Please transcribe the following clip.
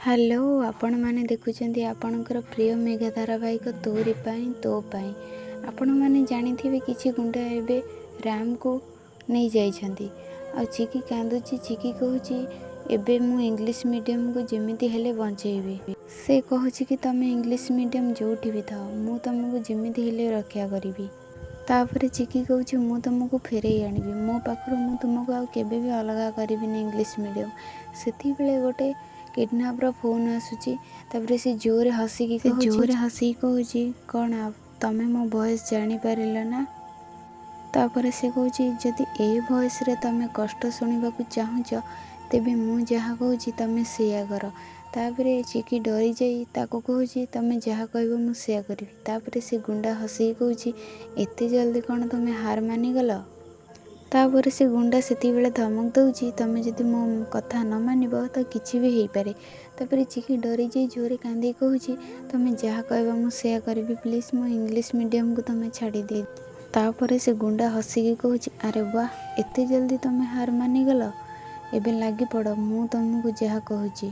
Hello, ଆପଣମାନେ ଦେଖୁଛନ୍ତି ଆପଣଙ୍କର ପ୍ରିୟ ମେଘା ଧାରାବାହିକ ତୋରି ପାଇଁ ତୋ ପାଇଁ। ଆପଣମାନେ ଜାଣିଥିବେ, କିଛି ଗୁଣ୍ଡା ଏବେ ରାମକୁ ନେଇଯାଇଛନ୍ତି ଆଉ ଚିକି କାନ୍ଦୁଛି। ଚିକି କହୁଛି, ଏବେ ମୁଁ ଇଂଲିଶ ମିଡ଼ିୟମକୁ ଯେମିତି ହେଲେ ବଞ୍ଚେଇବି। ସେ କହୁଛି କି ତମେ ଇଂଲିଶ ମିଡ଼ିୟମ ଯେଉଁଠି ବି ଥାଅ, ମୁଁ ତମକୁ ଯେମିତି ହେଲେ ରକ୍ଷା କରିବି। ତାପରେ ଚିକି କହୁଛି, ମୁଁ ତୁମକୁ ଫେରେଇ ଆଣିବି ମୋ ପାଖରୁ, ମୁଁ ତୁମକୁ ଆଉ କେବେ ବି ଅଲଗା କରିବିନି ଇଂଲିଶ ମିଡ଼ିୟମ। ସେତିକିବେଳେ ଗୋଟେ କିଡ଼ନାପର ଫୋନ୍ ଆସୁଛି। ତାପରେ ସେ ଜୋରେ ହସିକି, ସେ ଜୋରେ ହସିକି କହୁଛି, କ'ଣ ତମେ ମୋ ଭଏସ୍ ଜାଣିପାରିଲ ନା? ତାପରେ ସେ କହୁଛି, ଯଦି ଏ ଭଏସ୍ରେ ତମେ କଷ୍ଟ ଶୁଣିବାକୁ ଚାହୁଁଛ, ତେବେ ମୁଁ ଯାହା କହୁଛି ତମେ ସେଇଆ କର। ତାପରେ ଚିକି ଡରିଯାଇ ତାକୁ କହୁଛି, ତମେ ଯାହା କହିବ ମୁଁ ସେଇଆ କରିବି। ତାପରେ ସେ ଗୁଣ୍ଡା ହସିକି କହୁଛି, ଏତେ ଜଲ୍ଦି କ'ଣ ତମେ ହାର ମାନିଗଲ? ତାପରେ ସେ ଗୁଣ୍ଡା ସେତିକିବେଳେ ଧମକ ଦେଉଛି, ତମେ ଯଦି ମୋ କଥା ନ ମାନିବ ତ କିଛି ବି ହେଇପାରେ। ତାପରେ ଚିକି ଡରିଯାଇ ଜୋରେ କାନ୍ଦିକି କହୁଛି, ତମେ ଯାହା କହିବ ମୁଁ ସେଇଆ କରିବି, ପ୍ଲିଜ୍ ମୋ ଇଂଲିଶ ମିଡ଼ିୟମକୁ ତମେ ଛାଡ଼ିଦିଅ। ତାପରେ ସେ ଗୁଣ୍ଡା ହସିକି କହୁଛି, ଆରେ ବାଃ, ଏତେ ଜଲ୍ଦି ତମେ ହାର ମାନିଗଲ? ଏବେ ଲାଗିପଡ଼, ମୁଁ ତମକୁ ଯାହା କହୁଛି।